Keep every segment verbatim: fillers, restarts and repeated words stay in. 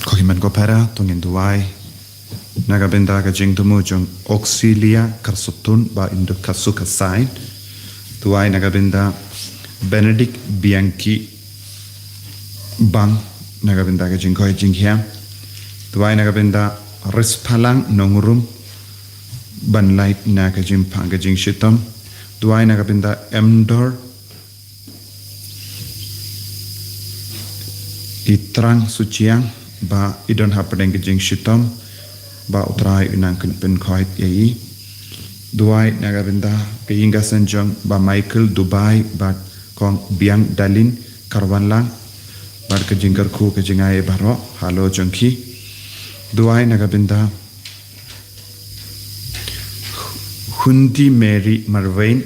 Ko hynmen ko para, to ngin duwai na ka bynta ka jingthmu jong Auxilia Karsutun ba in duk ka suk ka sain. Duwai na ka bynta Benedict Bianchi Bang na ka bynta ka jingkoit jinghiam. Duwai na ka bynta Risphalang Nongrum ban lait na ka jingpang ka jingshitom. Duwai na ka bynta Emdor Itrang Suchiang ba i don hapdeng ka jingshitom, ba U Trai u nang kynpynkoit ïa i. Duwai na ka bynta ka ïing ka sem jong Bah Michael Dubai bad Kong Biang Dalin Karwanlang, bad ka jingkyrkhu ka jingai baroh halor jong ki. Duwai na ka bynta Hundi Mary Marvein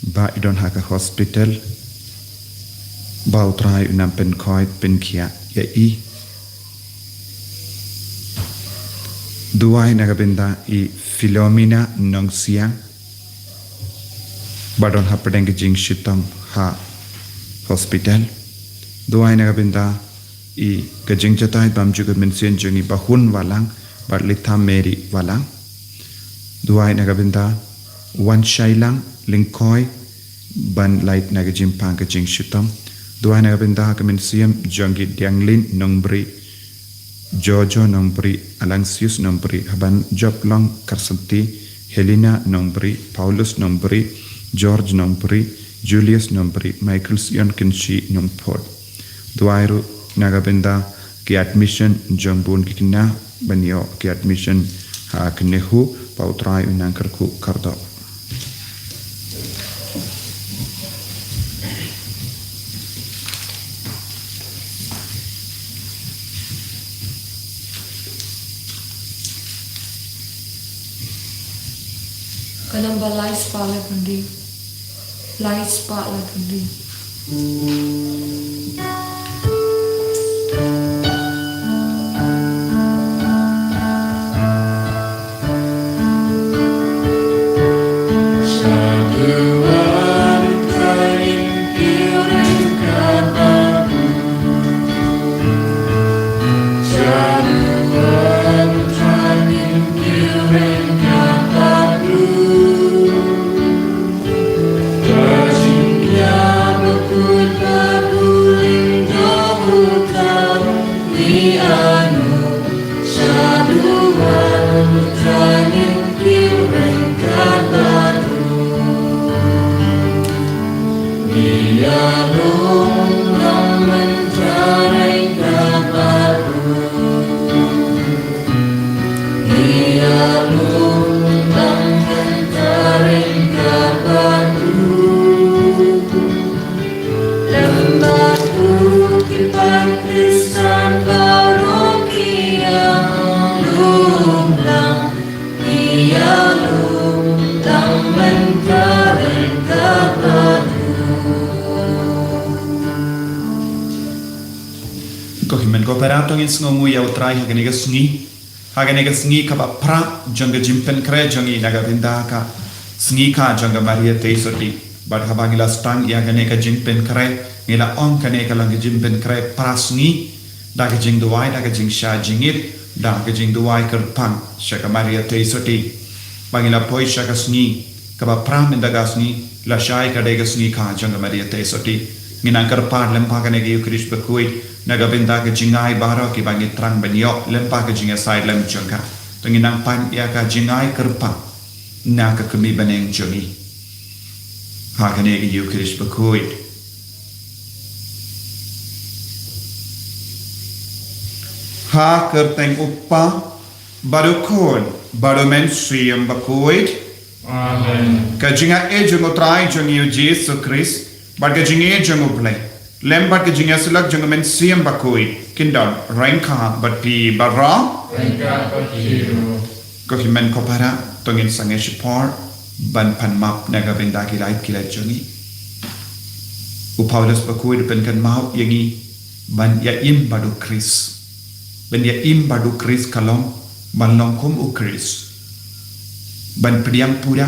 ba i don ha ka hospital, ba U Trai u nang pynkhoit pynkhiah ïa i. Duwai na ka bynta i Philomena Nongsiang ba don hapdeng ka jingshitom ha hospital. Duwai na ka bynta i ka jingjatai bymjukut mynsiem jong i Bah Hun Walang bad Litha Mary Walang. Duwai na ka bynta Wan Shailang Lyngkhoi ban lait na ka jingpang ka jingshitom. Duwai na ka bynta ka mynsiem jong ki Dianglin Nongbri, Jojo Nongbri, Alangsius Nongbri, Haban Joplong Karsanti, Helena Nongbri, Paulus Nongbri, George Nongbri, Julius Nongbri, Michael Sion Kynshi Nongpod. Duwai ruh na ka bynta ki admission jong bun ki khynnah ban ïoh ki admission ha ka NEHU, ba U Trai u nang kyrkhu kyrdoh. Ka namba lai spah laiphew hynriew. Lai spah laiphew hynriew. Ko hynmen ko para, to ngin sngewnguh ïa U Trai ha kane ka sngi. Ha kane ka sngi kaba phra jong ka jingpynkhreh jong ngi na ka bynta ka sngi kha jong ka Maria Theisotti. Bad haba ngi la sdang ïa kane ka jingpynkhreh, ngi la ong kane ka long ka jingpynkhreh phra sngi, da ka jingduwai, da ka jingshah jingit, da ka jingduwai kyrpang sha ka Maria Theisotti. Ba ngi la poi sha ka sngi kaba phra mynta ka sngi, lashai ka dei ka sngi kha jong ka Maria Theisotti. Ngin nang kyrpad lyngba kane ka Eukharist bakhuid na ka bynta ka jingai baroh kiba ngi thrang ban ïoh lyngba ka jingïasaid lem jong ka. To ngin nang pan ïa ka jingai kyrpang na ka Kmie bneng jong ngi ha kane ka Eukharist bakhuid. Ha ka kyrteng U Kpa, bad U Khun, bad U Mynsiem Bakhuid. Amen. Ka jingaiei jong U Trai jong ngi U Jisu Khrist, bad ka jingïeit jong U Blei, lem bad ka jingïasyllok jong U Mynsiem Bakhuid, kin don ryngkat bad phi baroh. Ryngkat bad phi ruh. Ko hynmen ko para, to ngin sangeh shipor ban pan map na ka bynta ki lait ki lait jong ngi. U Paulus bakhuid u pynkynmaw ïa ngi ban ïa im bad u Khrist. Ban ïa im bad u Khrist ka long ban long kum u Khrist. Ban pdiang pura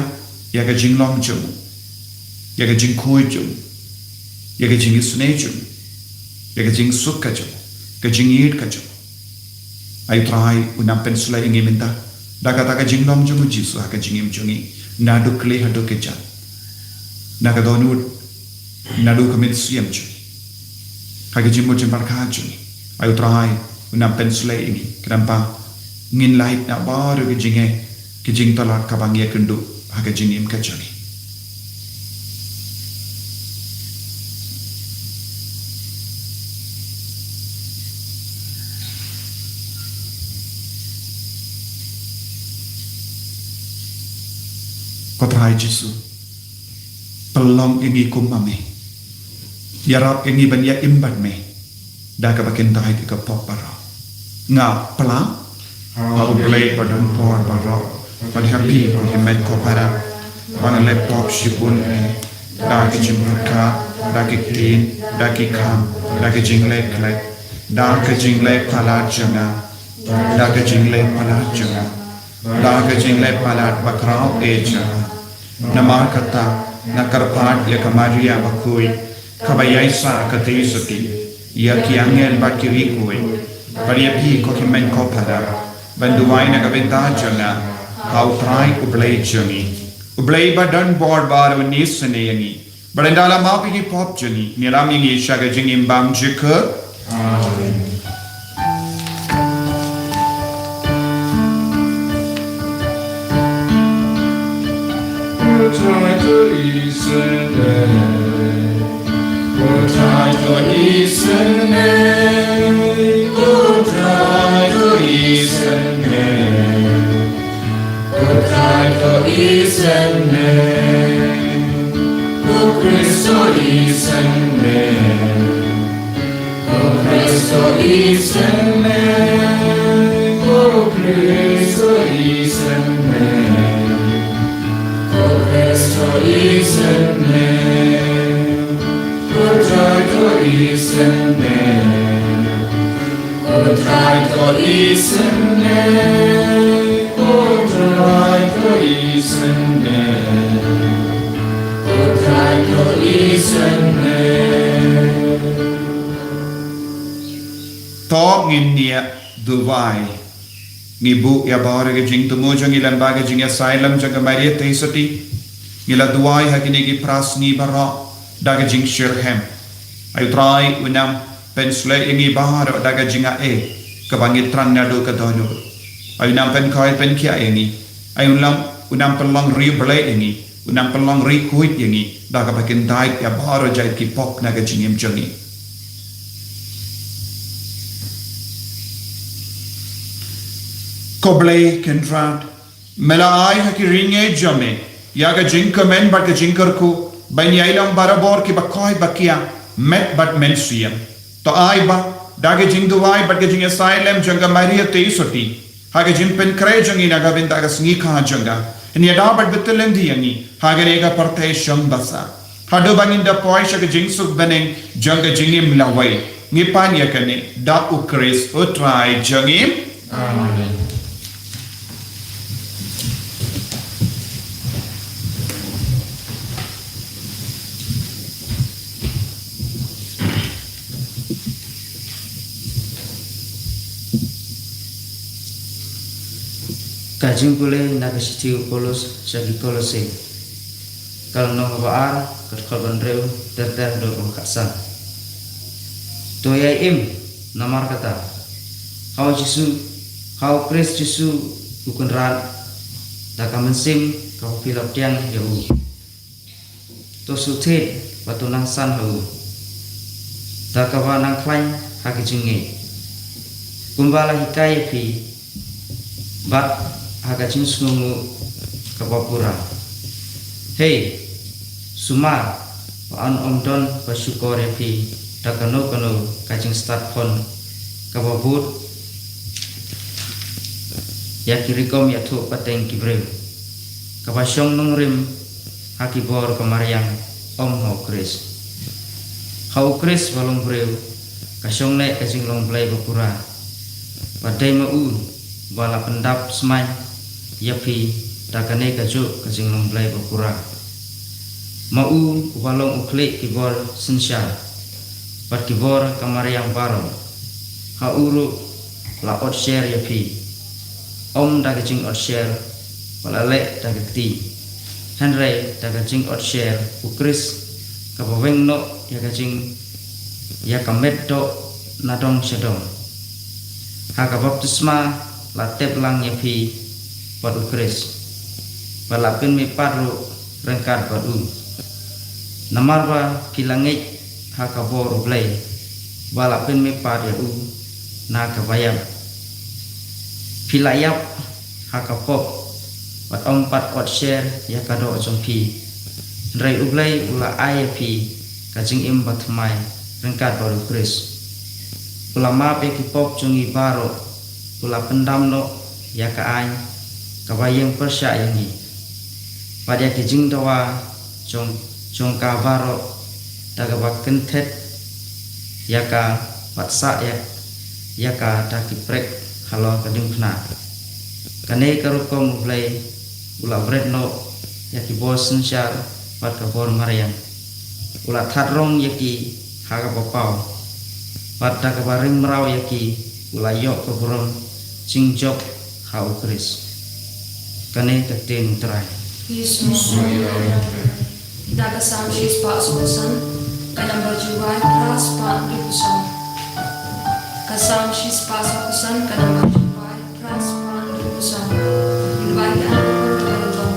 ïa ka jinglong jong u, ïa ka jingkhuid jong u, ïa ka jingisynei jong u, ïa ka jingsuk ka jong u, ka jingïeit ka jong u. Ai Trai, u nang pynsleh ïa ngi mynta da kata ka jinglong jong u Jisu ha ka jingim jong ngi, naduh kli haduh kjat, na ka dohnud, naduh ka mynsiem jong ngi, ha ka jingmut jingpyrkhat jong ngi. Ai Trai, u nang pynsleh ïa ngi, khnang ba ngin lait na baroh ki jingeh, ki jingtlot kaba ngi ïakynduh ha ka jingim ka jong ngi. Ko Trai Jisu, pynlong ïa ngi kum ma me. Ïarap ïa ngi ban ïa im bad me da kaba kyntait ïa ka pop baroh. Nga phla ha U Blei ba don por baroh, bad ha phi ko hynmen ko para, ba ngan leh pop shibun eh, da ki jingpyrkhat, da ki ktien, da ki kam, da ki jingleh khleh, da ka jingleh palat jong nga, da ka jingleh palat jong nga, da ka jingleh palat bakhraw eh jong nga. Namar kata, nga kyrpad ïa ka Maria bakhuid, kaba ïaisah ka Theisotti, ïa ki angel bad ki riewkhuid, bad ïa phi ko hynmen ko para, ban duwai na ka bynta jong nga ha U Trai U Blei jong ngi. U Blei ba don bor baroh un isynei ïa ngi, bad un da la map ïa ki pop jong ngi, un ïalam ïa ngi sha ka jingim bymjukut. Amen. Ko Trai to isynei, ko Trai to isynei, ko Trai to isynei, ko Trai to isynei, ko Khrist to isynei. Ko Khrist to isynei, ko Khrist to isynei, ko Khrist to isynei, ko Trai to isynei, ko Trai to isynei, ko Trai to isynei, ko Trai to isynei. To ngin ïa duwai. Ngi buh ïa baroh ka jingthmu jong ngi lyngba ka jingïasaid lem jong ka Maria Theisotti. Ngi la duwai ha kine ki phra sngi baroh da ka jingshitrhem. Ai Trai, u nang pynsleh ïa ngi baroh da ka jingai kaba ngi thrang naduh ka dohnud. Ai u nang pynkhiah pynkhiah ïa ngi. Ai u nang, u nang pynlong riewblei ïa ngi. U nang pynlong riewkhuid ïa ngi da kaba kyntait ïa baroh jait ki pop na ka jingim jong ngi. Ko Blei Kynrad, me la ai ha ki riewngeit jong me ïa ka jingkmen bad ka jingkyrkhu ban ïai long barabor kiba koit ba kiar, met bad mynsiem. To ai ba da ka jingduwai bad ka jingïasaid lem jong ka Maria Theisotti, ha ka jingpynkhreh jong ngi na ka bynta ka sngi kha jong ka, ngin ïada bad btylli ïa ngi ha kane ka pyrthei shongbasah, haduh ba ngin da poi sha ka jingsuk bneng jong ka jingim lawei. Ngi pan ïa kane da U Khrist U Trai jong ngi. Amen. Ka jingpule na ka shithi u Paulus sha ki Kolose. Ka lynnong kaba ar, ka dkhot ba hynriew, ter ter haduh kaba khatsan. To ïai im namar kata ha U Jisu, ha U Khrist Jisu U Kynrad, da ka mynsiem kaba phi la pdiang ïa u. To shu thied bad to nang san ha u da kaba nang khlaiñ ha ka jingngeit, kumba la hikai ïa phi, bad ha ka jingsngewnguh kaba pura. Hei, sumar ba yn ym don ba shukor ïa phi da kano kano ka jingstad khun kaba bud ïa ki rukom ïathuh pateng ki briew, kaba shong nongrim ha ki bor ka mariang, ym ha U Khrist. Ha U Khrist ba long briew, ka shong neh ka jinglong Blei bapura. Bad dei ma u ba la pyndap smain ïa phi da kane kajuh ka jinglong Blei bapura. Ma u uba long u khlieh ki bor synshar bad ki bor ka mariang baroh, ha u ruh la ot sher ïa phi, ym da ka jingot sher ba la leh da ka kti, hynrei da ka jingot sher U Khrist, kaba weng noh ïa ka jing, ïa ka met doh na dong sha dong. Ha ka baptisma la tep lang ïa phi bad U Khrist, bad la pynmihpat ruh ryngkat bad u. Namar ba phi la ngeit ha ka bor U Blei, ba la pynmihpat ïa u na kaba ïap. Phi la ïap ha ka pop, bad ym pat ot sher ïa ka doh jong phi. Hynrei U Blei u la ai ïa phi ka jingim bathymmai ryngkat bad U Khrist. U la map ïa ki pop jong ngi baroh, u la pyndam noh ïa ka aiñ kaba ïeng pyrshah ïa ngi, bad ïa ki jingdawa jong, jong ka baroh, da kaba kynthet ïa ka bad sah ïa, ïa ka da ki prek halor ka diengphna. Kane ka rukom U Blei u la bret noh ïa ki bor synshar bad ka bor mariang. U la that rong ïa ki ha kaba paw, bad da kaba ring mraw ïa ki u la ïoh ka burom jingjop ha U Khrist. Kane ka ktien U Trai. Ki sngewsih da ka Salm shispah sawphew san, ka number jubab phra spah hynriewphew saw. Ka Salm shispah sawphew san, ka number jubab phra spah hynriewphew saw. Jubab ki an ka kor ka ban.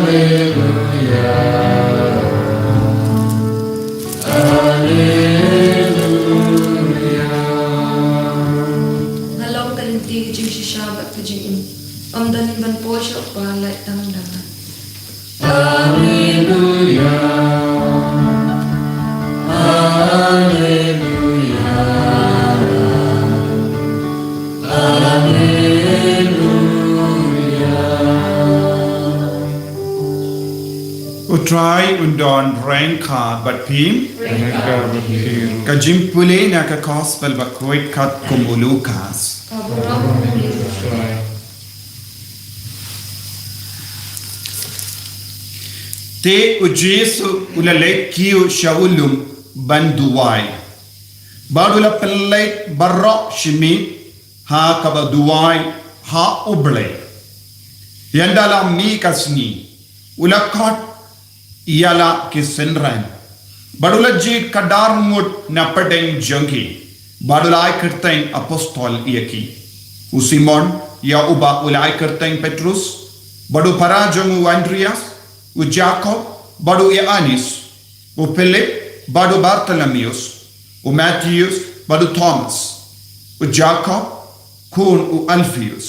Nga long ka lynti ka jingshisha bad ka jingim. Ym don ban poi shuh ba lait tang da nga. Alleluia. Alleluia. Alleluia. U Trai un don ryngkat bad phi. Ryngkat bad phi. Ka jingpule na ka Gospel ba khuid katkum u Lukas. Ka burom ïa u Trai. Te u Jisu u la leit kiew sha u lum ban duwai. Bad u la pynleit baroh shi miet ha kaba duwai ha U Blei. Ynda la mih ka sngi, u la khot ïa la ki synran. Bad u la jied khadar ngut na pdeng jong ki. Bad u la ai kyrteng apostol ïa ki. U Simon, ïa uba u la ai kyrteng Petrus, bad u para jong u Andreas, u Jakob, bad u Ïoannis, u Philip, bad u Bartholomeus, u Mathius, bad u Thomas, u Jakob, khun u Alphius,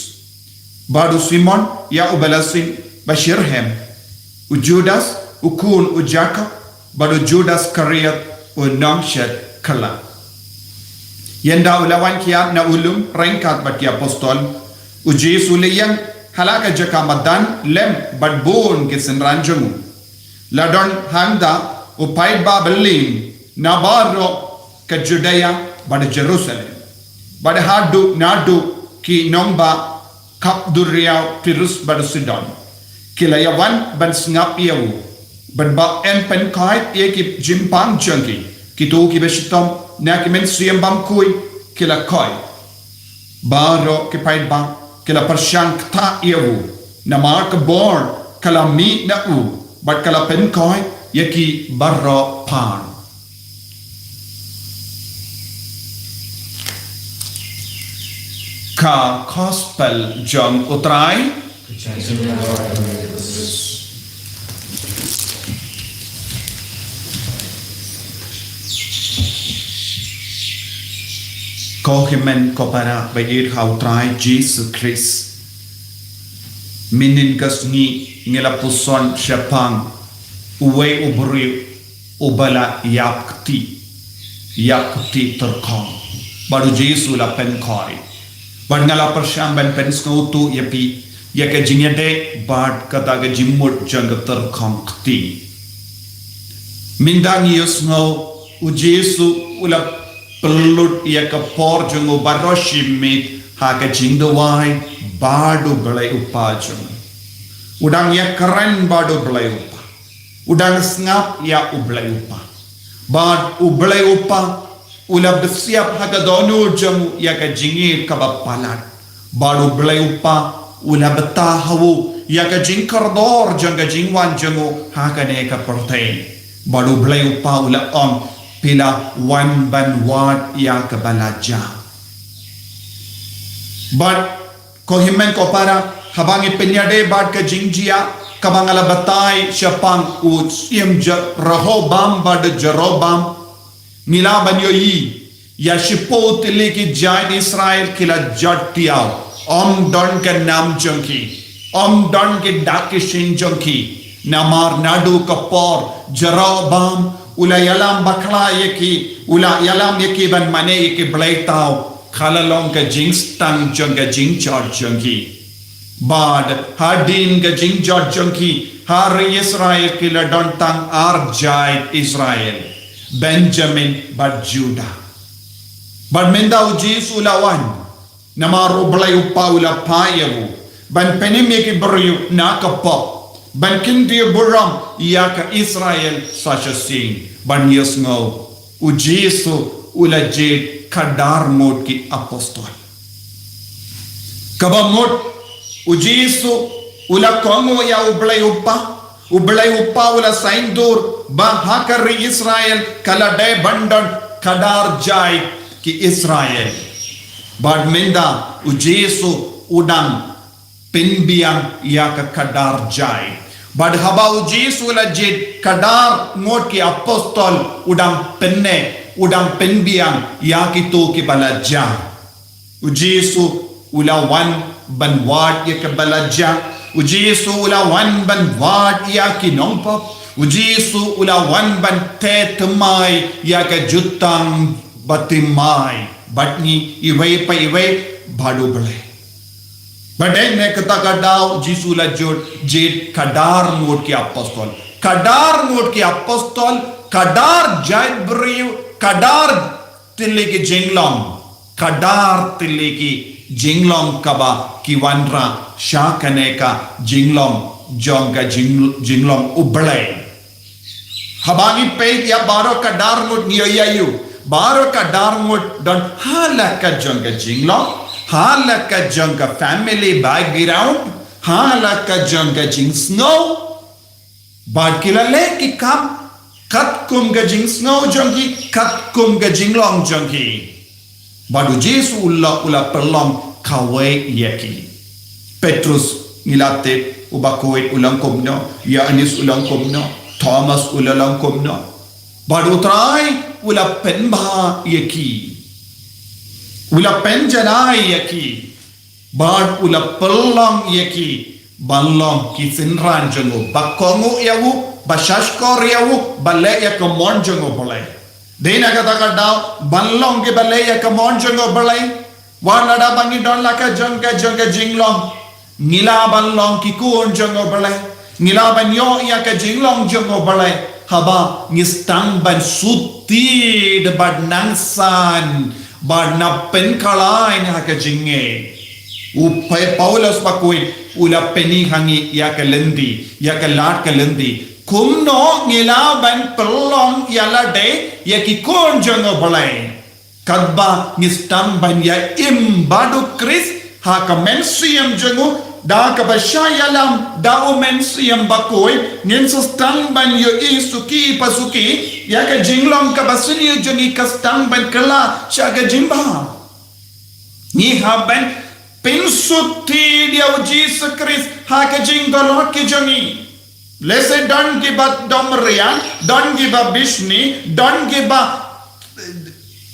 bad u Simon, ïa uba la seng ba shyrhem, u Judas, u khun u Jakob, bad u Judas Iskariot, u nongshet kylla. Ynda u la wan kiad na u lum ryngkat bad ki apostol, u Jisu u la ïeng ha la ka jaka madan lem bad bun ki synran jong u. La don hangta u paidbah byllien na baroh ka Judea bad Jerusalem, bad haduh naduh ki nongbah khap duriaw Tirus bad Sidon. Ki la ïa wan ban sngap ïa u, bad ba yn pynkhiah ïa ki jingpang jong ki. Kito kiba shitom na ki mynsiem bymkhuid ki la khoi. Baroh ki paidbah ki la pyrshang ktah ïa u, namar ka bor ka la mih na u, bad ka la pynkhiah ïa ki baroh pang. Ka Gospel jong u Trai. Ko hynmen ko para ba ïeit ha u Trai Jisu Khrist. Mynnin ka sngi ngi la puson shaphang uwei u briew uba la ïap kti, ïap kti tyrkhong. Bad u Jisu u la pynkhoi. Bad nga la pyrshang ban pynsngewthuh ïa phi ïa ka jingïadei bad kata ka jingmut jong ka tyrkhong kti. Mynta ngi ïohsngew u Jisu u la pynlut ïa ka por jong u baroh shi miet ha ka jingduwai bad u Blei u Kpa jong u. U dang ïakren bad u Blei u Kpa. U dang sngap ïa u Blei u Kpa. Bad u Blei u Kpa u la bsiap ha ka dohnud jong u ïa ka jingïeit kaba palat. Bad u Blei u Kpa u la bta ha u ïa ka jingkordor jong ka jingwan jong u ha kane ka pyrthei. Bad u Blei u Kpa u la ong, phi la wan ban wad ïa kaba la jia. Bad ko hynmen ko para, haba ngi pynïadei bad ka jingjia kaba nga la batai shaphang u Syiem Je-, Rehoboam bad Jeroboam, ngi lah ban ïohi ïa shiphew tylli ki jait Israel ki la jot thiaw. Ym don ka nam jong ki, ym don ki dak ki shin jong ki. Namar naduh ka por Jeroboam u la ïalam bakla ïa ki, u la ïalam ïa ki ban mane ïa ki blei thaw. Ka la long ka jingstad jong ka jingjot jong ki. Bad hadien ka jingjot jong ki, ha ri Israel ki la don tang ar jait Israel, Benjamin bad Judah. Bad mynta u Jisu u la wan, namar u Blei u Kpa u la phah ïa u ban pynim ïa ki briew na ka pop, ban kyntiew burom ïa ka Israel sa shisien. Bad ngi ïohsngew u Jisu u la jied khadar ngut ki apostol. Kaba mut u Jisu u la kohnguh ïa u Blei u Kpa, u Blei u Kpa u la saiñdur ba ha ka ri Israel ka la dei ban don khadar jait ki Israel. Bad mynta u Jisu u dang pynbiang ïa ka khadar jait. Bad haba u Jisu u la jied, kadar ngut ki apostol u dang pyneh, u dang pynbiang ïa kito kiba la jah. U Jisu u la wan ban wad ïa kiba la jah. U Jisu u la wan ban wad ïa ki nongpop. U Jisu u la wan ban teh thymmai ïa ka jutang ba thymmai bad ngi iwei pa iwei bad U Blei. Bad dei na kata ka daw u Jisu u la jied, jied kadar ngut ki apostol. Kadar ngut ki apostol, kadar jaitbynriew, kadar tylli ki jinglong, kadar tylli ki jinglong kaba ki wanrah sha kane ka jinglong jong ka jing-, jinglong U Blei. Haba ngi peit ïa baroh kadar ngut ngi ïohi ïa u. Baroh kadar ngut don ha la ka jong ka jinglong, ha la ka jong ka family background, ha la ka jong ka jingsngew. Bad ki la leh ki kam katkum ka jingsngew jong ki, katkum ka jinglong jong ki. Bad u Jisu u la, u la pynlong kawei ïa ki. Petrus ngi la tip u ba khuid u long kumno, Ïoannis u long kumno, Thomas u la long kumno. Bad u Trai u la pynbha ïa ki. U la pynjanai ïa ki. Bad u la pynlong ïa ki ban long ki synran jong u, ba kohnguh ïa u, ba shahshkor ïa u, ba leh ïa ka mon jong U Blei. Dei na kata ka daw ban long kiba leh ïa ka mon jong U Blei. Wat lada ba ngi don la ka jong ka jong ka jinglong, ngi lah ban long ki khun jong U Blei. Ngi lah ban ïoh ïa ka jinglong jong U Blei haba ngi sdang ban sut tied bad nang san bad nang pynkylla ha ka jingngeit. U Paulus ba khuid u la pyni ha ngi ïa ka lynti, ïa ka lad ka lynti. Kumno ngi lah ban pynlong ïa lade ïa ki khun jong U Blei? Katba ngi sdang ban ïa im bad U Khrist ha ka mynsiem jong u, da kaba shah ïalam da U Mynsiem Bakhuid, ngin sa sdang ban ïohi suki pa suki ïa ka jinglong kaba sniew jong ngi ka sdang ban kylla sha ka jingbha. Ngi hap ban pynsut tied ïa U Jisu Khrist ha ka jingdonlot ka jong ngi. Lehse don kiba dom riang, don kiba bishni, don kiba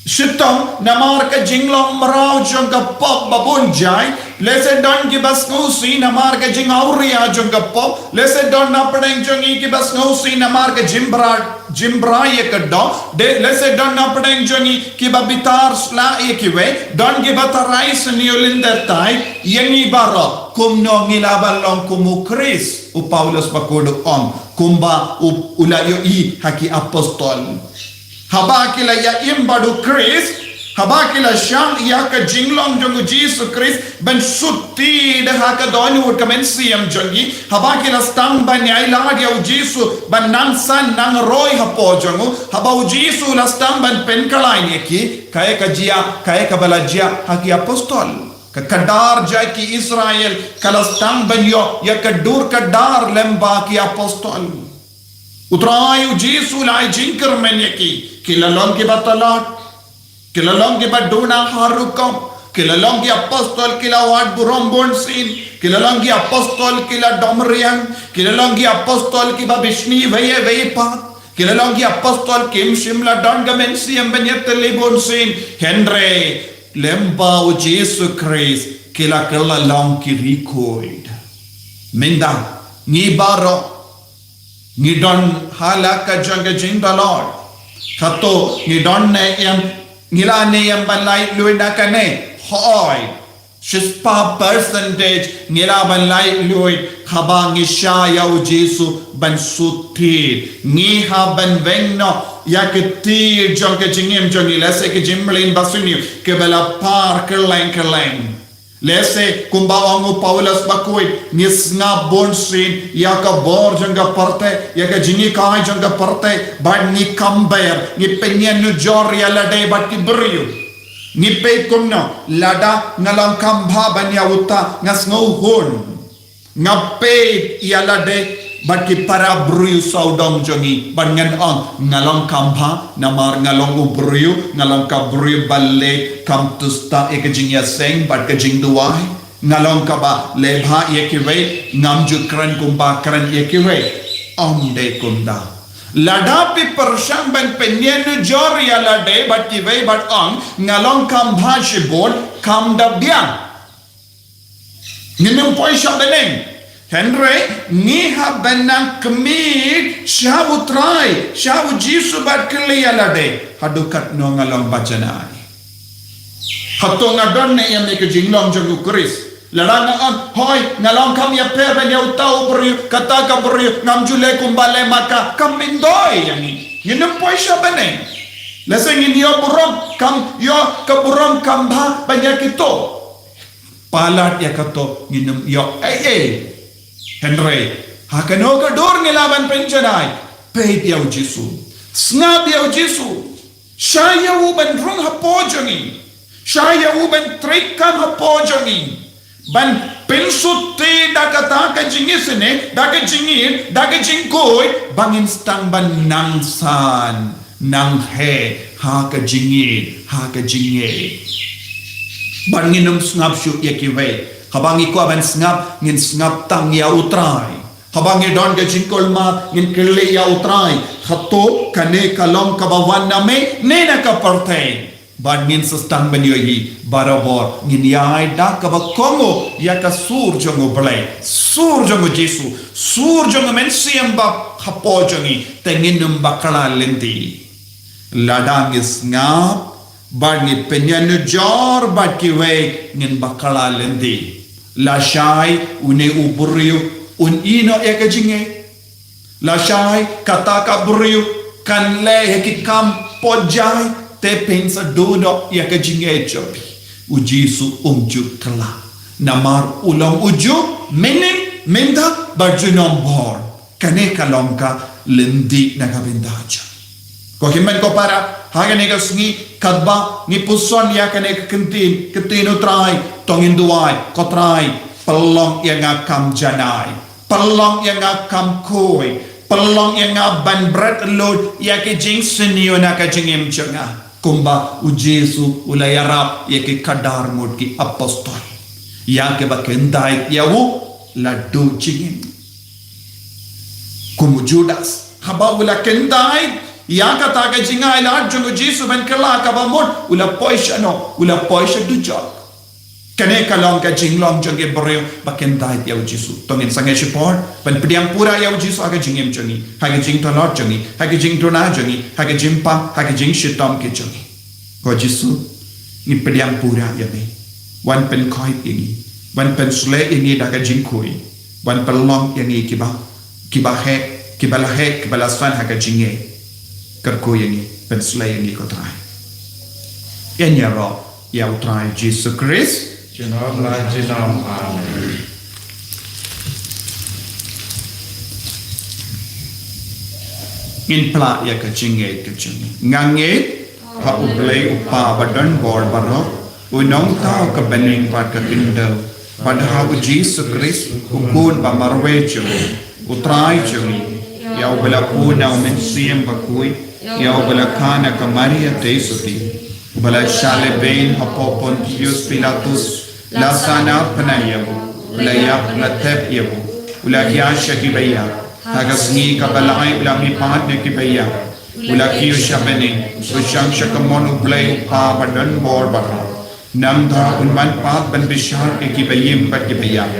shitom namar ka jinglong mraw jong ka pop ba bun jai. Lehse don kiba sngewsih namar ka jingawria jong ka pop. Lehse don napdeng jong ngi kiba sngewsih namar ka jingbra, jingbra ïa ka doh. Lehse don napdeng jong ngi kiba bitar sla ïa kiwei. Don kiba tharai sniew lynter tai. Ïa ngi baroh, kumno ngi lah ban long kum U Khrist? U Paulus ba khuid u ong kumba u, u la ïohi ha ki apostol. Haba ki la ïa im bad U Khrist, haba ki la shah ïa ka jinglong jong U Jisu Khrist ban sut tied ha ka dohnud ka mynsiem jong ngi, haba ki la sdang ban ïailad ïa U Jisu, ban nang san nang roi hapoh jong u, haba U Jisu u la sdang ban pynkylla ïa ki, kaei ka jia, kaei kaba la jia ha ki apostol? Ka kadar jait ki Israel ka la sdang ban ïoh ïa ka dur ka dar lem bad ki apostol. U Trai U Jisu u la ai jingkyrmen ïa ki, ki la long kiba tlot, ki la long kiba duna ha rukom, ki la long ki apostol ki la wad burom bunsien, ki la long ki apostol ki la dom riang, ki la long ki apostol kiba bishni wei wei pat, ki la long ki apostol kim shym la don ka mynsiem ban ïatylli bunsien, hynrei lem bad U Jisu Khrist ki la kylla long ki riewkhuid. Mynta ngi baroh ngi don ha la ka jong ka jingdonlot. Kato ngi don ne em, ngi la ne em ban lait luid na kane? Hooid. Shispah percentage ngi lah ban lait luid haba ngi shah ïa U Jisu ban sut tied. Ngi hap ban weng noh ïa ka tied jong ka jingim jong ngi, lehse ka jingmlien ba sniew kaba la par kylleng kylleng. Lehse kumba ong u Paulus ba khuid, ngi sngap bunsien ïa ka bor jong ka pyrthei, ïa ka jinghikai jong ka pyrthei, bad ngi compare, ngi pynïanujor ïa lade bad ki briew. Ngi peit kumno, lada nga long kham bha ban ïa uta, nga sngewhun. Nga peit ïa lade bad ki para briew sawdong jong ngi, bad ngan ong, nga long kham bha namar nga long u briew, nga long ka briew ba leh kham tustah ïa ka jingïaseng bad ka jingduwai. Nga long kaba leh bha ïa kiwei, ngam ju kren kumba kren ïa kiwei. Ym dei kumta. Lada phi pyrshang ban pynïanujor ïa lade bad kiwei bad ong, nga long kham bha shibun, kham da biang. Ngin ym poi sha bneng. Hynrei ngi hap ban nang khmih sha U Trai, sha U Jisu bad kylli ïa lade, haduh katno nga long ba janai. Hato nga don ne em ïa ka jinglong jong U Khrist? Lada nga ong, hooid, nga long kham ïapher ban ïa uta u briew, kata ka briew, ngam ju leh kumba leh ma ka, kam myntoi ïa ngi. Ngin ym poi sha bneng. Lehse ngin ïoh burom, kham ïoh ka burom kham bha ban ïa kito. Palat ïa kato ngin ym ïoh ei ei. Hynrei ha kano ka dur ngi lah ban pynjanai, peit ïa U Jisu. Sngap ïa U Jisu. Shah ïa u ban rung hapoh jong ngi. Shah ïa u ban treikam hapoh jong ngi. Ban pynsuti da kata ka jingisynei, da ka jingïeit, da ka jingkhuid, ba ngin sdang ban nang san, nang heh, ha ka jingïeit, ha ka jingngeit. Ban ngin ym sngap shuh ïa kiwei. Haba ngi kwah ban sngap, ngin sngap tang ïa U Trai. Haba ngi don ka jingkulmar, ngin kylli ïa U Trai. Hato kane ka long kaba wan na me, ne na ka pyrthei. Ban ngin sa sdang ban ïohi, barabor ngin ïaid da kaba kohnguh ïa ka sur jong U Blei, sur jong U Jisu, sur jong U Mynsiem ba hapoh jong ngi, te ngin ym bakla lynti. Lada ngi sngap bad ngi pynïanujor bad kiwei, ngin bakla lynti. Lashai une u briew un ïehnoh ïa ka jingngeit. Lashai kata ka briew kan leh ïa ki kam pynjah, te phin sa duh noh ïa ka jingngeit jong phi. U Jisu um ju kylla. Namar u long u juh mynhynnin, mynta bad junom bor. Kane ka long ka lynti na ka bynta jong ngi. Ko hynmen ko para, ha kane ka sngi katba ngi puson ïa kane ka ktien, ka ktien U Trai, to ngin duwai, ko Trai, pynlong ïa nga kham janai. Pynlong ïa nga kham khuid. Pynlong ïa nga ban bret lut ïa ki jingsniew na ka jingim jong nga. Kumba U Jisu u la ïarap ïa ki khadar ngut ki apostol. Ïa kiba kyntait ïa u la duh jingim. Kum u Judas, haba u la kyntait ïa kata ka jingailad jong U Jisu ban kylla kaba mut, u la poi sha noh, u la poi sha dujok. Kane ka long ka jinglong jong ki briew ba kyntait ïa U Jisu. To ngin sangeh shipor ban pdiang pura ïa U Jisu ha ka jingim jong ngi, ha ka jingtlot jong ngi, ha ka jingduna jong ngi, ha ka jingpang, ha ka jingshitom ki jong ngi. Ko Jisu, ngi pdiang pura ïa me. Wan pynkhuid ïa ngi. Wan pynshlei ïa ngi da ka jingkhuid. Wan pynlong ïa ngi kiba, kiba heh, kiba la heh, kiba la san ha ka jingngeit. Kyrkhu ïa ngi, pynshlei ïa ngi ko Trai. Ïaroh ïa U Trai Jisu Khrist. Junom la junom. Amen. Ngin pla ïa ka jingngeit ka jong ngi. Nga ngeit ha U Blei U Kpa ba don bor baroh, u nongthaw ka bneng bad ka khyndew, bad ha U Jisu Khrist, u Khun ba marwei jong U Trai jong ngi, ïa uba la pun na U Mynsiem Bakhuid, ïa uba la kha na ka Maria Theisotti, uba la shah lehbeiñ hapoh Pontius Pilatus, la sahnarphna ïa u, u la ïap, la thep ïa u, u la hiar sha kiba ïap, ha ka sngi kaba lai u la mihpat na kiba ïap, u la kiew sha bneng, u shong sha kamon U Blei U Kpa ba don bor baroh. Nangta un wan pat ban bishar ïa kiba im bad kiba ïap.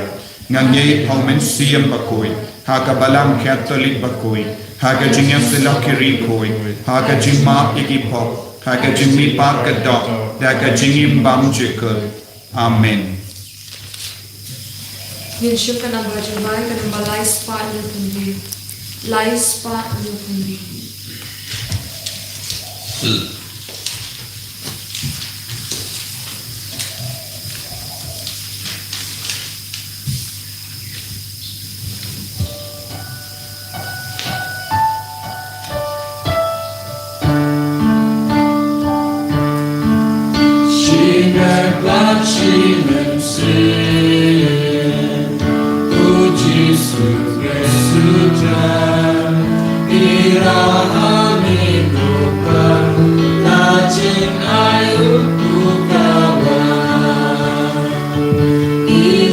Nga ngeit ha U Mynsiem Bakhuid, ha ka Balang Katholik bakhuid, ha ka jingïasyllok ki riewkhuid, ha ka jingmap ïa ki pop, ha ka jingmihpat ka doh, da ka jingim bymjukut. Amen. Ngin shim ka namba jong U Blei, ka namba lai spah hynñiewphew hynriew. Lai spah hynñiewphew hynriew. Shin bad shin shin, U Jisu Khrist U Trai, i rah ha me ko Kpa, na jingai u Kpa u wan. I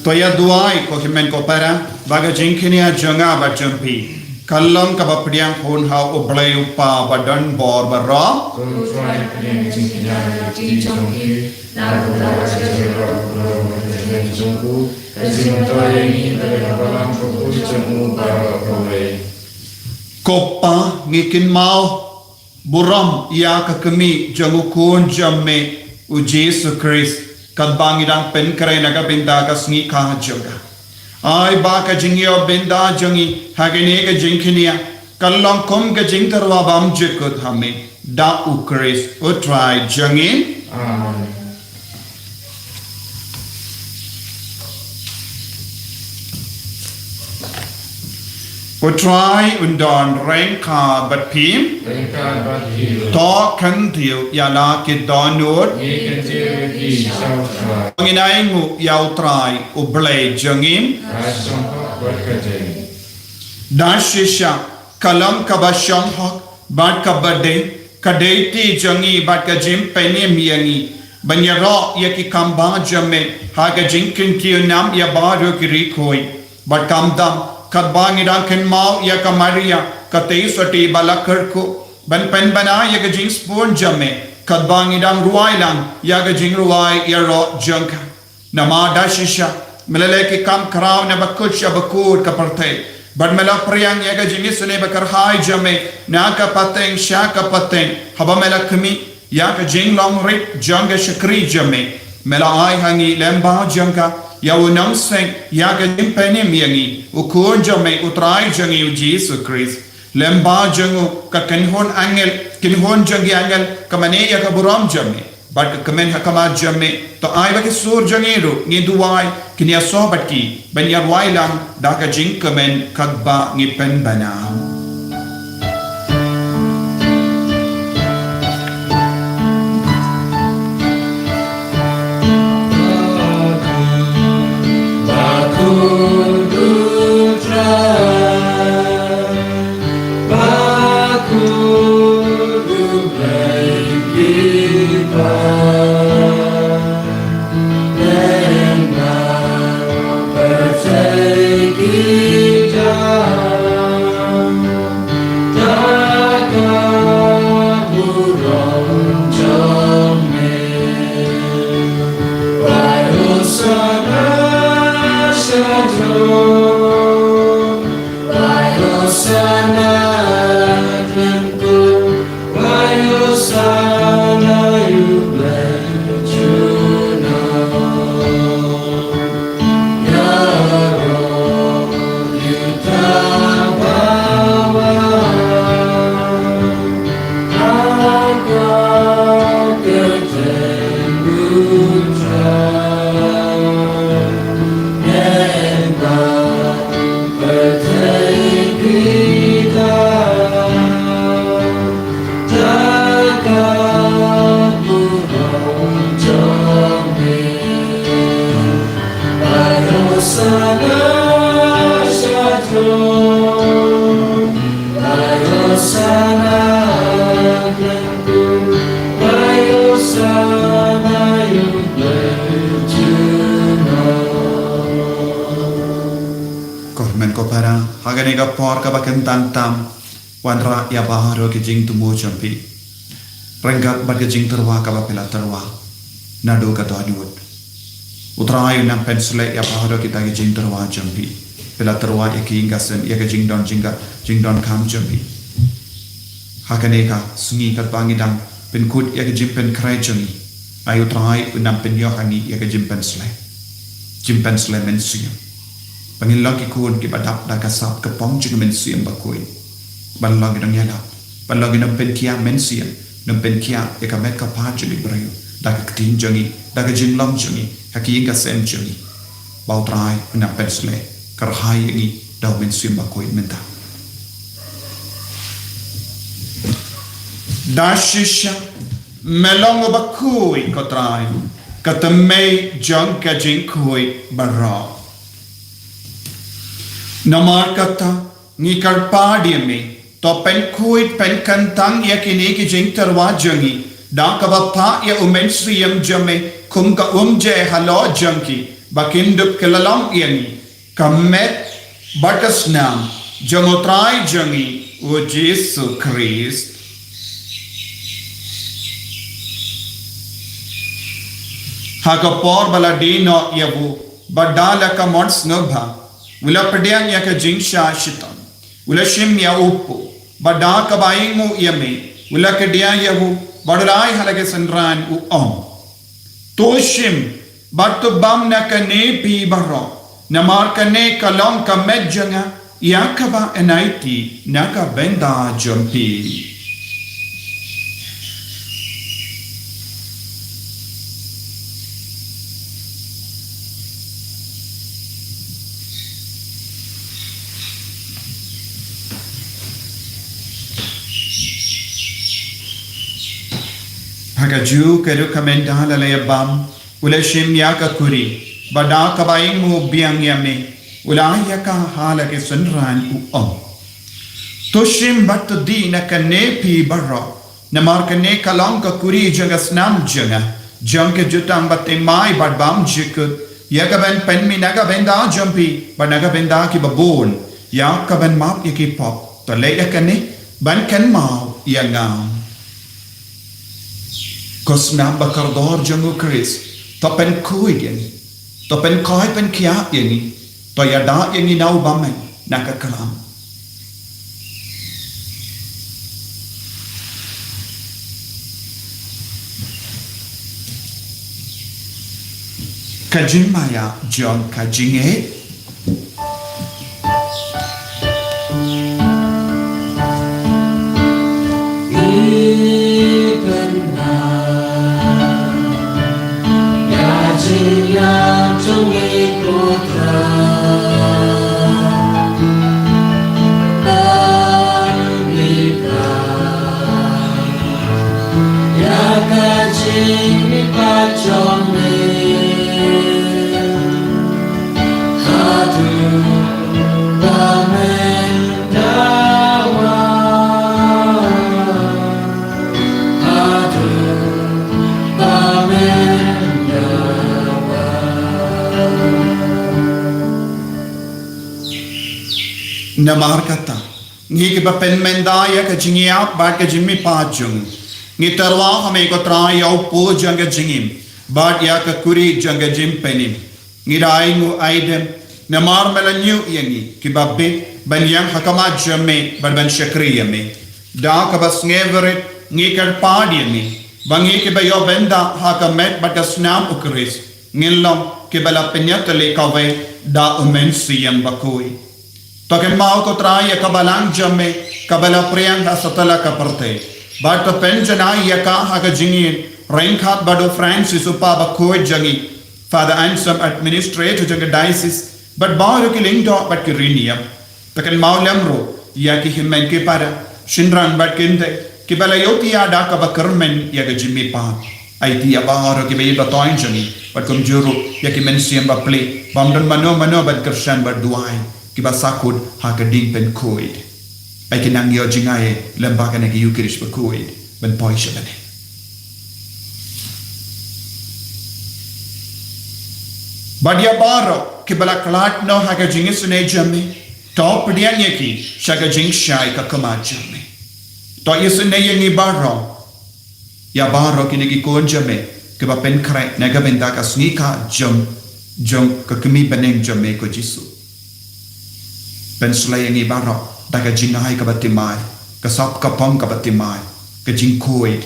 To ïa duwai ko hynmen ko para, ba ka jingkñia jong nga bad jong phi kan long kaba pdiang hun ha U Blei U Kpa ba don bor baroh. Ko Trai, pdiang ka jingkñia jong ki jong ki, na ka bynta ka jingïaroh u briew bad ka jingïaroh jong u, ka jingmyntoi ïa ngi da ka balang ka bun jong u baroh kawei. Ko Kpa, ngi kynmaw burom ïa ka kmie jong u Khun jong me u Jisu Khrist, katba ngi dang pynkhreh na ka bynta ka sngi kha jong ka. Ai ba ka jingïoh bynta jong ngi ha kane ka jingkñia kan long kum ka jingtyrwa bymjukut ha me, da U Khrist U Trai jong ngi. Amen. U Trai un don ryngkat bad phi. Ryngkat bad phi. To kyntiew ïa la ki dohnud. Ngi kyntiew ïa phi sha U Trai. Ngin ainguh ïa U Trai U Blei jong ngi. Ka shong bad ka dei. Da shisha ka long kaba shong hok bad kaba dei, ka duty jong ngi bad ka jingpynim ïa ngi ban ïaroh ïa ki kam ba jong me ha ka jingkyntiew nam ïa baroh ki riewkhuid. Bad khamtam, katba ngi dang kynmaw ïa ka Maria ka tei sotti ba la kyrkhu ban pynbna ïa ka jingsbun jong me, katba ngi dang rwai lang ïa ka jingrwai ïaroh jong ka. Namar da shisha me la leh ki kam khraw na bakut sha bakut ka pyrthei, bad me la pdiang ïa ka jingisynei bakyrhai jong me na ka pateng sha ka pateng, haba me la khmih ïa ka jinglong rit jong ka shakri jong me. Me la ai ha ngi lem bad jong ka ïa u nongseng ïa ka jingpynim ïa ngi, u Khun jong me U Trai jong ngi U Jisu Khrist. Lem bad jong u ka kynhun angel, kynhun jong ki angel ka mane ïa ka burom jong me bad ka kmen ha khmat jong me. To ai ba ki sur jong ngi ruh, ngi duwai, kin ïasoh bad ki ban ïarwai lang da ka jingkmen katba ngi pynbna. Ko hynmen ko para, ha kane ka por kaba kyntan tam, wanrah ïa baroh ki jingthmu jong phi ryngkat bad ka jingtyrwa kaba phi la tyrwa naduh ka dohnud. U Trai un nang pynshlei ïa baroh kita ki jingtyrwa jong phi. Phi la tyrwa ïa ki ïing ka sem, ïa ka jingdon jingkha, jingdonkam jong phi. Ha kane ka sngi katba ngi dang pynkut ïa ka jingpynkhreh jong ngi, ai U Trai un nang pynïoh ha ngi ïa ka jingpynshlei. jingpynshlei mynsiem. Ba ngin long ki khun kiba dap da ka sap ka pong jong u Mynsiem Bakhuid. Ban long ki nongïalap, ban long ki nongpynkhiah mynsiem, nongpynkhiah ïa ka met ka phad jong ki briew da ka ktien jong ngi, da ka jinglong jong ngi, ha ka ïing ka sem jong ngi. Ba U Trai un nang pynshlei kyrhai ïa ngi da u Mynsiem Bakhuid mynta. Da shisha me long uba khuid, ko Trai, ka tymmen jong ka jingkhuid baroh. Namar kata, ngi kyrpad ïa me, to pynkhuid pynkyntang ïa kine ki jingtyrwa jong ngi da kaba phah ïa u Mynsiem jong me kum ka umjer halor jong ki, ba kin dup kylla long ïa ngi ka met bad ka snam jong U Trai jong ngi, U Jisu Khrist. Ha ka por ba la die noh ïa u, bad da la ka mon sngewbha, u la pdiang ïa ka jingshah shitom, u la shim ïa u pud, bad da kaba ainguh ïa me, u la kdiah ïa u, bad u la ai ha la ki synran, u ong: To shim bad to bam na kane phi baroh, namar kane ka long ka met jong nga, ïa kaba yn aiti na ka bynta jong phi. Ha kajuh ka ruh ka mynta la la ïa bam, u la shim ïa ka kuri, bad da kaba ainguh biang ïa me, u la ai ïa ka ha la ki synran, u ong: To shim bad to die na kane pane baroh, namar kane ka long ka kuri jong ka snam jong nga, jong ka jutang bathymmai bad bymjukut, ïa kaban pynmih na ka bynta jong phi bad na ka bynta kiba bun, ïa kaban map ïa ki pop. To leh ïa kane ban kynmaw ïa nga. Ko snam ba kordor jong u Khrist, to pynkhuid ïa ngi, to pynkhuid pynkhiah ïa ngi, to ïada ïa ngi na u bymman, na ka khlam. Ka jingmaïa jong ka jingngeit. Namar kata, ngi kiba pynmynta ïa ka jingïap bad ka jingmihpat jong u, ngi tyrwa ha me ko Trai ïa u pud jong ka jingim, bad ïa ka kuri jong ka jingpynim. Ngi da ainguh aidem, namar me la ñiuh ïa ngi kiba bit ban ïeng ha khmat jong me bad ban shakri ïa me. Da kaba sngewrit ngi kyrpad ïa me, ba ngi kiba ïoh bynta ha ka met bad ka snam u Khrist, ngin long kiba la pynïatylli kawei da u Mynsiem Bakhuid. To kynmaw ko Trai ïa ka balang jong me kaba la phriang ha satlak ka pyrthei, bad to pynjanai ïa ka ha ka jingïeit ryngkat bad u Francis u Papa bakhuid jong ngi, Father Anselm, administrator jong ka diocese, bad baroh ki lyngdoh bad ki riewniam. To kynmaw lem ruh ïa ki hynmen ki para, shynrang bad kynthei, kiba la ïohthiah da kaba kyrmen ïa ka jingmihpat. Aiti ïa baroh kiba ïeit ba thoiñ jong ngi, bad kumjuh ruh ïa ki mynsiem bapli, bym don mano mano ban kyrshan bad duwai, kiba sahkut ha ka ding pynkhuid. Ai ki nang ïoh jngai lem bad kane ka Eukharist bakhuid ban poi sha bneng. Bad ïa baroh kiba la khlad noh ha ka jingisynei jong me, to pdiang ïa ki sha ka jingshai ka khmat jong me. To isynei ïa ngi baroh, ïa baroh kine ki khun jong me kiba pynkhreh na ka bynta ka sngi ka jong, jong ka kmie bneng jong me ko Jisu. Pynshlei ïa ngi baroh da ka jingai kaba thymmai, ka sap ka pong kaba thymmai, ka jingkhuid.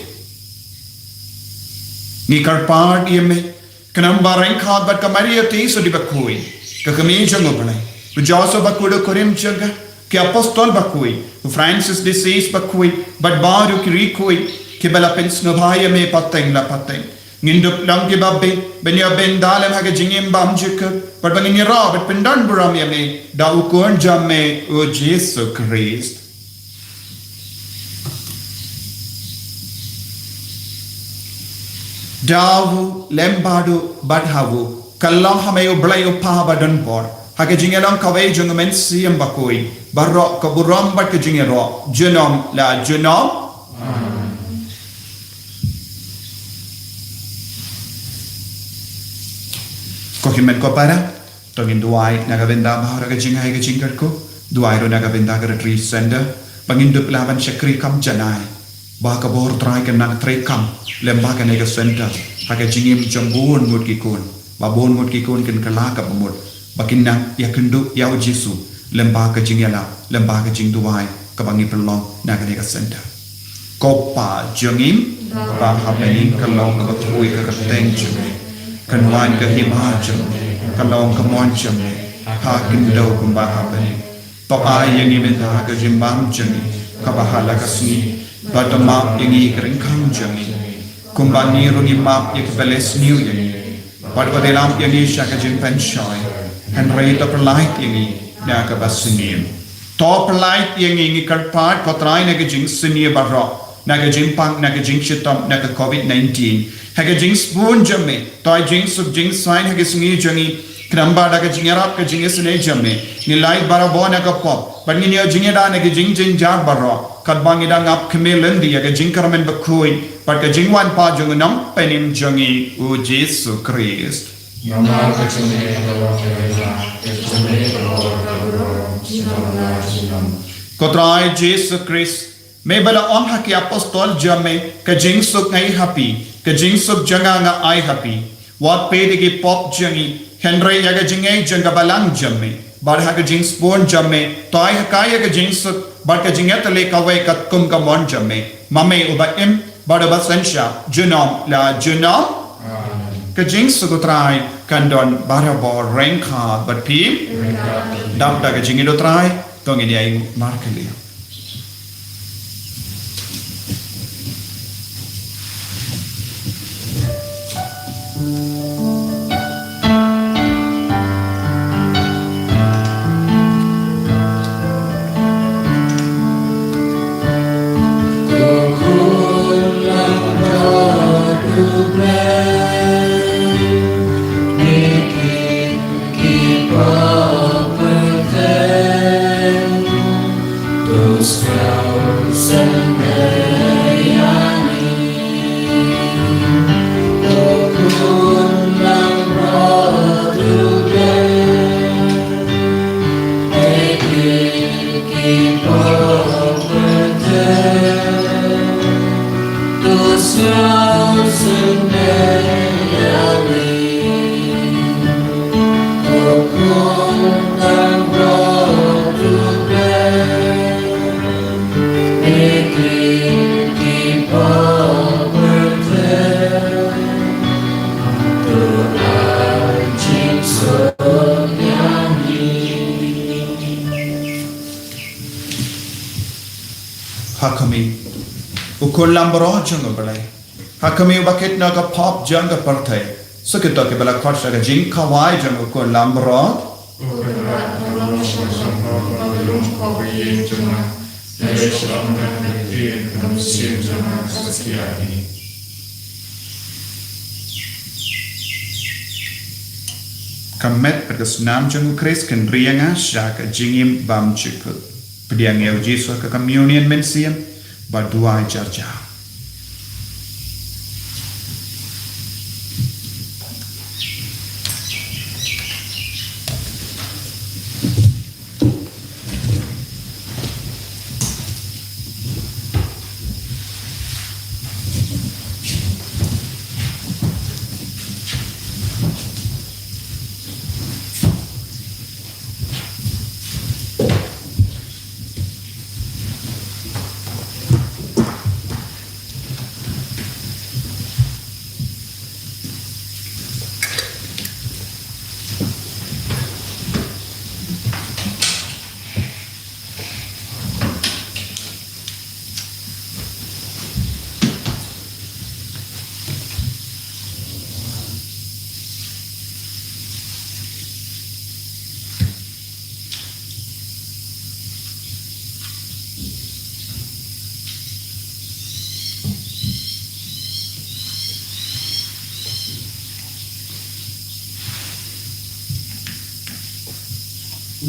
Ngi kyrpad ïa me, Khnang ba ryngkat bad ka Maria te sa dei bakhuid, ka kmie jong U Blei, u Joseph bakhuid, u kurim jong ka, ki apostol bakhuid, u Francis de Assisi bakhuid, bad baroh ki riewkhuid kiba la pynsngewbha ïa me pateng la pateng. Ngin dup long kiba bit ban ïa bynta lem ha ka jingim bymjukut, bad ba ngin ïaroh bad pyndonburom ïa me da u Khun jong me u Jisu Khrist. Da u lem bad u bad ha u, ka long ha me U Blei U Kpa ba don bor, ha ka jingïalong kawei jong U Mynsiem Bakhuid, baroh ka burom bad ka jingïaroh junom la junom. Amen. Ko hynmen ko para, to ngin duwai na ka bynta baroh ka jingai ka jingkyrkhu, duwai ruh na ka bynta ka Retreat Center, ba ngin dup lah ban shakri kam janai, ba ka bor Trai kan nang treikam lem bad kane ka center ha ka jingim jong bun ngut ki khun, ba bun ngut ki khun kin kylla ka bamut, ba kin nang ïakynduh ïa U Jisu lem bad ka jingïalap, lem bad ka jingduwai kaba ngi pynlong na kane ka center. Ko Pa jong ngi ba ha bneng, ka long kaba kyrkhu ïa ka kyrteng jong me, kan wan ka hima jong me, ka long ka mon jong me ha khyndew kumba ha bneng. To ai ïa ngi mynta ka jingbam jong ngi kaba ha la ka sngi, bad to map ïa ngi ka ryngkang jong ngi, kumba ngi ruh ngi map ïa kiba la sniew ïa ngi. Bad wat ïalam ïa ngi sha ka jingpynshoi, hynrei to pyllait ïa ngi na kaba sniew. To pyllait ïa ngi, ngi kyrpad ko Trai, na ka jingsniew baroh, na ka jingpang, na ka jingshitom na ka covid nineteen. Ha ka jingsbun jong me, to ai jingsuk jingsaiñ ha ka sngi jong ngi, khnang ba da ka jingïarap ka jingisynei jong me, ngin lait barabor na ka pop, bad ngin ïoh jingïada na ka jingjynjar baroh, katba ngi dang ap khmih lynti ïa ka jingkyrmen bakhuid bad ka jingwan pat jong U Nongpynim jong ngi U Jisu Khrist. Namar ka jong me ka long ka ïa, ka jong me ka long ka burom, junom la junom. Ko Trai Jisu Khrist, me ba la ong ha ki apostol jong me, ka jingsuk nga ai ha phi, ka jingsuk jong nga nga ai ha phi. Wat peit ïa ki pop jong ngi, hynrei ïa ka jingngeit jong ka balang jong me. Bad ha ka jingsbun jong me, to ai ha ka ïa ka jingsuk bad ka jingïatylli kawei katkum ka mon jong me, ma me uba im bad uba synshar junom la junom. Amen. Ka jingsuk U Trai kan don barabor ryngkat bad phi. Ryngkat bad phi. Dap da ka jingïeit U Trai, to ngin ïa ïeng markylliang. Ha khmih, U Khun lambaroh jong U Blei. Ha khmih, uba kit na ka pop jong ka pyrthei. Sa kito kiba la khot sha ka jingkhawai jong U Khun lambaroh. Ka met bad ka snam jong U Khrist kan ri ïa nga sha ka jingim bymjukut. Pdiang ïa U Jisu ha ka communion mynsiem, bad duwai jar jar. Ko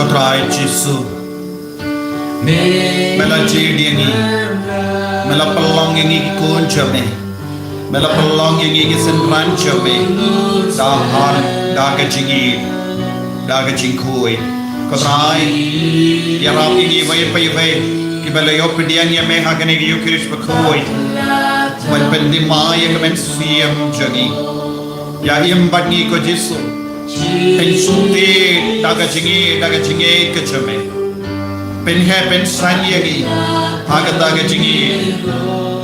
Trai Jisu, me la jied ïa ngi, me la pynlong ïa ngi ki khun jong me, me la pynlong ïa ngi ki synran jong me, da ha, da ka jingïeit, da ka jingkhuid. Ko Trai, ïarap ïa ngi iwei pa iwei kiba la ïoh pdiang ïa me ha kane ka Ïukharist bakhuid, ban pynthymmai ïa ka mynsiem jong ngi. Ïa im bad ngi ko Jisu. Pynsngewthuh da ka jingïeit, da ka jingïeit ka jong me. Pynheh pynsan ïa ngi ha kata ka jingïeit,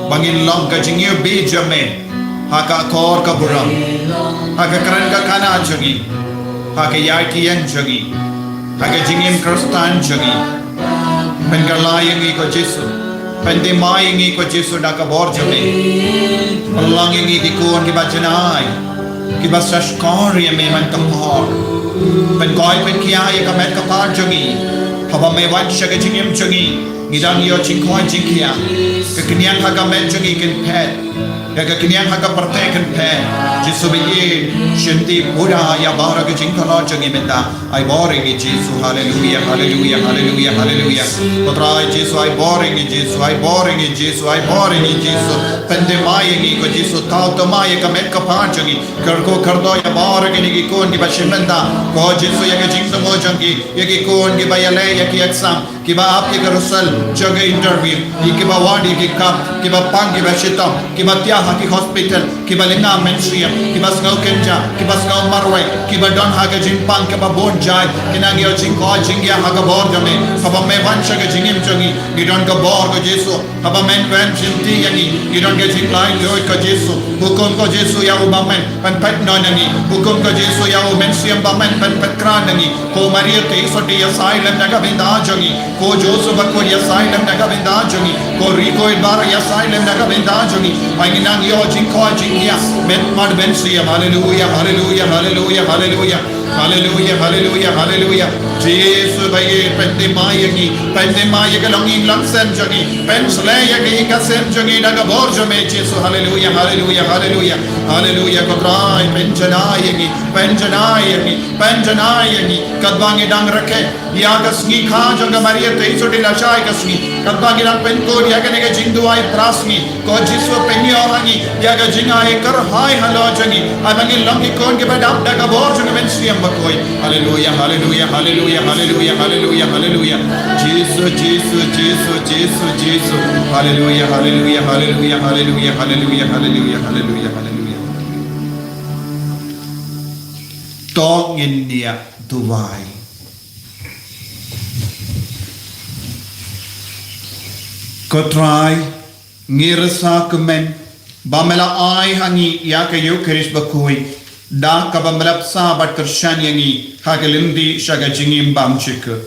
ba ngin long ka jingïohi jong me ha ka akor ka burom, ha ka kren ka kana jong ngi, ha ka ïaid ka ïeng jong ngi, ha ka jingim Khristan jong ngi. Pynkylla ïa ngi ko Jisu. Pynthymmai ïa ngi ko Jisu da ka bor jong me. Pynlong ïa ngi ki khun kiba janai, kiba sngewsih ïa me man ka por. Pynkhuid pynkhia ïa ka met ka phad jong ngi. Haba me wan sha ka jingim jong ngi, ngi dang ïoh jingkhuid jingkhia. Ka khñiang ha ka met jong ngi kan phet. Ïa ka khñiang ha ka pyrthei kan phet. Jisu ba ïeit, shim ti pura ïa baroh ka jingkhlaiñ jong ngi mynta. Ai bor ïa ngi Jisu, haleluia, haleluia, haleluia, haleluia. Ko Trai Jisu, ai bor ïa ngi Jisu, ai bor ïa ngi Jisu, ai bor ïa ngi Jisu. Pynthymmai ïa ngi ko Jisu, thaw thymmai ïa ka met ka phad jong ngi. Kyrkhu kyrdoh ïa baroh kine ki khun kiba shim bynta, ko Jisu, ïa ka jingthmu jong ki, ïa ki khun kiba ïaleh ïa ki exam, kiba ap ïa ka result jong ka interview, ïa kiba wad ïa ki kam, kiba pang kiba shitom, kiba thiah ha ki hospital, kiba lyngngoh mynsiem, kiba sngew kynja, kiba sngew marwei, kiba don ha ka jingpang kaba bun jait, ki nang ïoh jingkhuid jingkhia ha ka bor jong me. Haba me wan sha ka jingim jong ngi, ngi don ka bor ko Jisu. Haba men wan shim ti ïa ngi, ngi don ka jinglaitluid ko Jisu. Hukum ko Jisu ïa u bymman ban pynpait noh ïa ngi. Hukum ko Jisu ïa u mynsiem bymman ban pynpait kra ïa ngi. Ko Maria Theisotti ïasai lem na ka bynta jong ngi. Ko Joseph Bakhuid ïasai lem na ka bynta jong ngi. Ko Rico Ibarra ïasai lem na ka bynta jong ngi. Ba ngin nang ïoh jingkhuid jingkhia. Met mar mynsiem. Haleluia, haleluia, haleluia, haleluia. Haleluia, haleluia, haleluia. Jisu ba ïeit, pynthymmai ïa ngi, pynthymmai ïa ka longïing longsem jong ngi, pynshlei ïa ka ïing ka sem jong ngi da ka bor jong me Jisu. Haleluia, haleluia, haleluia. Haleluia, ko Trai, pynjanai ïa ngi, pynjanai ïa ngi, pynjanai ïa ngi. Katba ngi dang rakhe ïa ka sngi kha jong ka Maria Theisotti lashai ka sngi, katba ngi dang pynkut ïa kane ka jingduwai phra sngi, ko Jisu pynïoh ha ngi ïa ka jingai kyrhai halor jong ngi, ai ba ngin long ki khun kiba dap da ka bor jong ka Mynsiem Bakhuid. Haleluia, haleluia, haleluia, haleluia, haleluia, haleluia. Jisu, Jisu, Jisu, Jisu, Jisu. Haleluia, haleluia, haleluia, haleluia, haleluia, haleluia, haleluia, haleluia. To ngin ïa duwai. Ko Trai, ngi rsa kumne ba me la ai ha ngi ïa ka Ïukharist Bakhuid, da kaba me la bsa bad kyrshan ïa ngi ha ka lynti sha ka jingim bymjukut.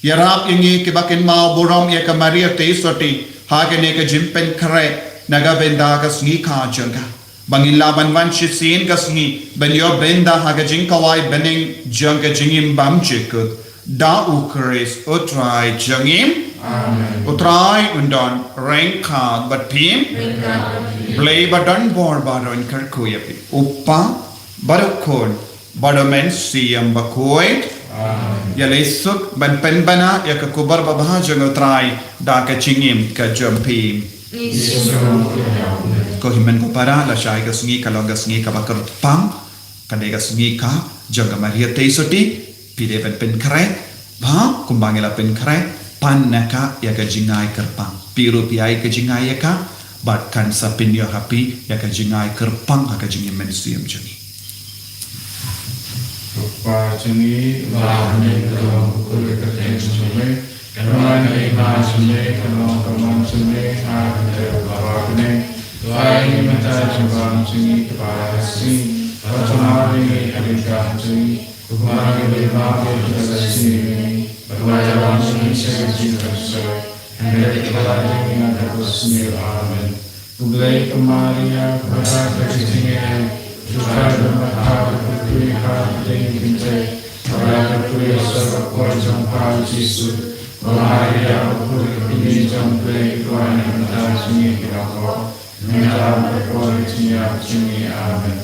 Ïarap ïa ngi kiba kynmaw burom ïa ka Maria Theisotti ha kane ka jingpynkhreh na ka bynta ka sngi kha jong ka, ba ngin lah ban wan shisien ka sngi ban ïoh bynta ha ka jingkhawai bneng jong ka jingim bymjukut. Da U Khrist U Trai jong ngi. Amen. U Trai un don ryngkat bad phi. Ryngkat bad phi. Blei ba don bor baroh un kyrkhu ïa phi. U Kpa bad U Khun bad U Mynsiem Bakhuid. Ïa lei suk ban pynbna ïa ka khubor babha jong U Trai da ka jingim ka jong phi. Ko hynmen ko para, lashai ka sngi ka long ka sngi kaba kyrpang, ka dei ka sngi ka jong ka Maria Theisotti. Phi dei ban pynkhreh, ba kumba ngi la pynkhreh, pan na ka ïa ka jingai kyrpang. Phi ruh phi ai ka jingai ïa ka, bad kan sa pynïoh ha phi ïa ka jingai kyrpang ha ka jingim mynsiem jong ngi. Kpa jong ngi, ba ha bneng, ka long ka kyrteng jong me, ka long ka hima jong me, ka long ka mon jong me, ha ka bneng bad ha ka bneng. To ai mynta ka jingim jong ngi kaba ha ka sngi, bad to map ïa ngi ka jingkam jong ngi, kumba ngi la map ïa ki kiba la sngewsih ïa ngi, bad wat ïalam ïa ngi sha ka jingkam shuh, hynrei to kylla ïa ngi na ka bor jong u diabol. Amen. Khublei ko Maria, kaba don ka jingïeit, U Trai u don bad pha, pha dei kaba ïeit ha ki kynthei, bad ka kyrteng jong ka por jong pha u Jisu. Ko Maria, ko Kynrei jong U Blei, to duwai ïa ngi mynta jong ngi ki dohkha, mynta bad ha ka por jong ka jingïap jong ngi. Amen.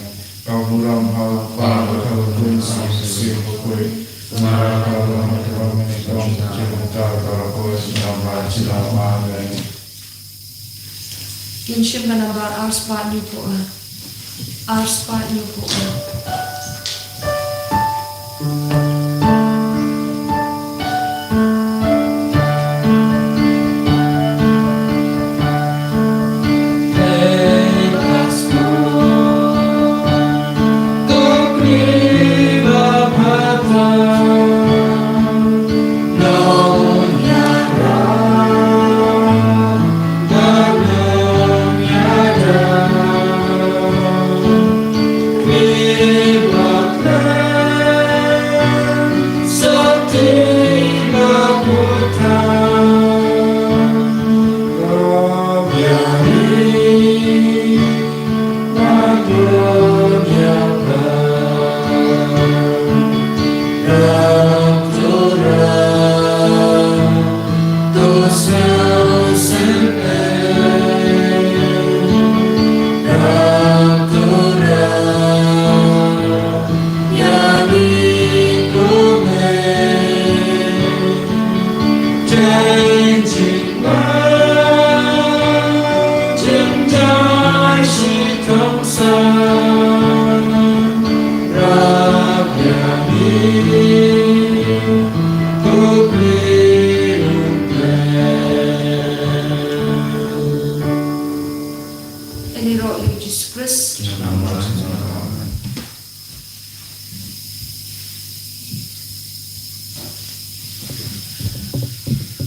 Ka burom ha u Kpa bad ha u Khun bad ha u Mynsiem Bakhuid. Kumba la burom ha u Khun, ha u Mynsiem Bakhuid, mynta bad ha ka por jong ka jingïap. Amen. Ngin shim ka nambar ar spah hynñiewphew ar. Ar spah hynñiewphew ar.